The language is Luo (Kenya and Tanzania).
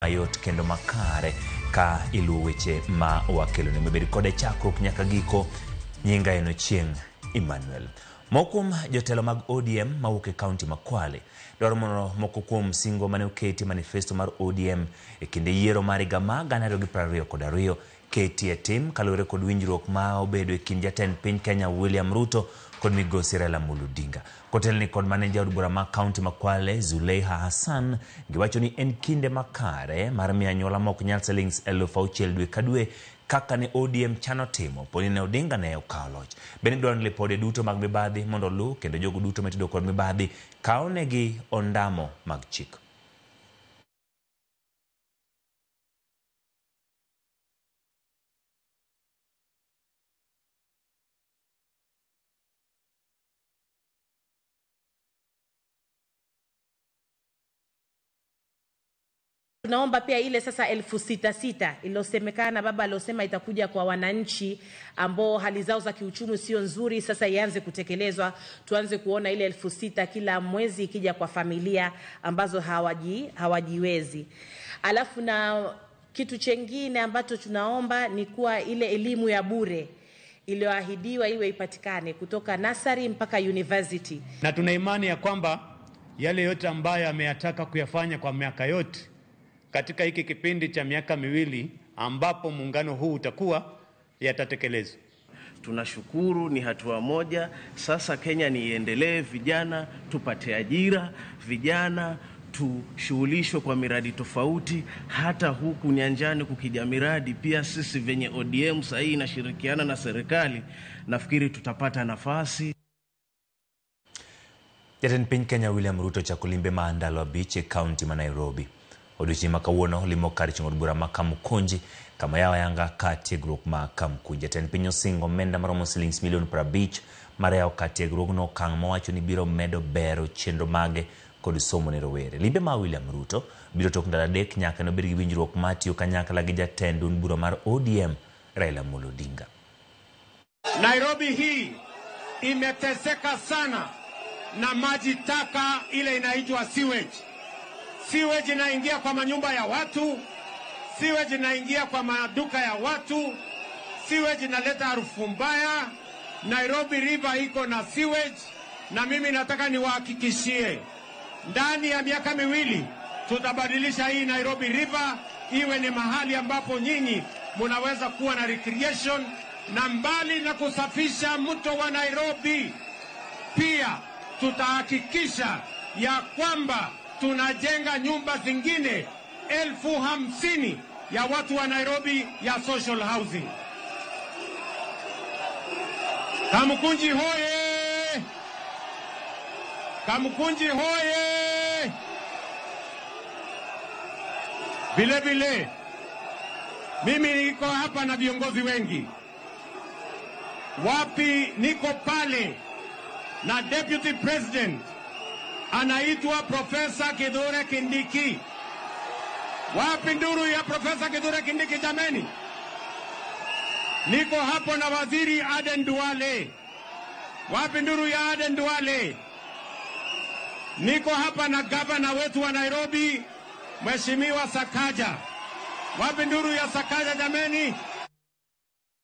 Mayot kendo makare ka iluwo weche ma wakeloni. Mibed kode chakruok nyaka giko. Nyinga en Ochieng' Emmanuel. Moko kuom jotelo mag ODM mawuok e kaunti ma Kwale dwaro mondo moko kuom singo mane oketi e manifesto mar ODM e kinde yiero mar higa ma 2022 keti e tim kaluwore kod winjruok ma obedo e kind jatend piny Kenya William Ruto kod migosi Raila Amolo Odinga. Kotelni kod maneja od bura ma kaunti ma Kwale Zuleiha Hassan giwacho ni en kinde makare mar miyo anyuola ma ok nyal silings 6,000 dwe ka dwe kaka ne ODM chano timo poni ne Odinga ne okawo loch. Bende dwaro ni lipode duto mag mibadhi mondo oluw kendo jogo duto matudo kod mibadhi kawnegi ondamo mag chik. Tunaomba pia ile sasa 6,000 iliyosemekana baba aliosema itakuja kwa wananchi ambao hali zao za kiuchumi sio nzuri, sasa ianze kutekelezwa. Tuanze kuona ile 6,000 kila mwezi ikija kwa familia ambazo hawajiwezi. Alafu na kitu chengine ambacho tunaomba ni kuwa ile elimu ya bure iliyoahidiwa iwe ipatikane kutoka nursery mpaka university. Na tuna imani ya kwamba yale yote ambayo ameyataka kuyafanya kwa miaka yote katika hiki kipindi cha miaka miwili ambapo muungano huu utakuwa, yatatekelezwa. Tunashukuru, ni hatua moja. Sasa Kenya ni iendelee, vijana tupate ajira, vijana tushughulishwe kwa miradi tofauti. Hata huku nyanjani kukija miradi pia, sisi venye ODM sahii inashirikiana na serikali, nafikiri tutapata nafasi. Jatend piny Kenya William Ruto chako limbe ma ndalo 5 e kaunti ma Nairobi. Odiochieng' ma kawuono limo kar chung' od bura ma Kamukunji kama yawo ayanga kar tiegruok ma Kamukunji. Jatend piny osingo omenda maromo silings milion 50 mar yawo kar tiegruogno, okang' mowacho ni biro medo bero chenro mage kod somo ne rowere. Limbe ma William Ruto biro tok ndalo 3 nyaka nobed gi winjruok mar tiyo kanyakla gi jatend duond bura mar ODM Raila Amolo Odinga. Nairobi hii imeteseka sana na maji taka ile inaitwa sewage. Sewage inaingia kwa manyumba ya watu, sewage inaingia kwa maduka ya watu, sewage inaleta harufu mbaya. Nairobi River iko na sewage, na mimi nataka niwahakikishie ndani ya miaka miwili tutabadilisha hii Nairobi River iwe ni mahali ambapo nyinyi munaweza kuwa na recreation, na mbali na kusafisha mto wa Nairobi, pia tutahakikisha ya kwamba tunajenga nyumba zingine 50,000 ya watu wa Nairobi ya social housing. Kamukunji hoye! Kamukunji hoye! Vile vile mimi niko hapa na viongozi wengi. Wapi niko pale na Deputy President anaitwa Profesa Kithure Kindiki. Wapi nduru ya Profesa Kithure Kindiki jameni? Niko hapo na Waziri Aden Duale. Wapi nduru ya Aden Duale? Niko hapa na gavana wetu wa Nairobi, Mheshimiwa Sakaja. Wapi nduru ya Sakaja jameni?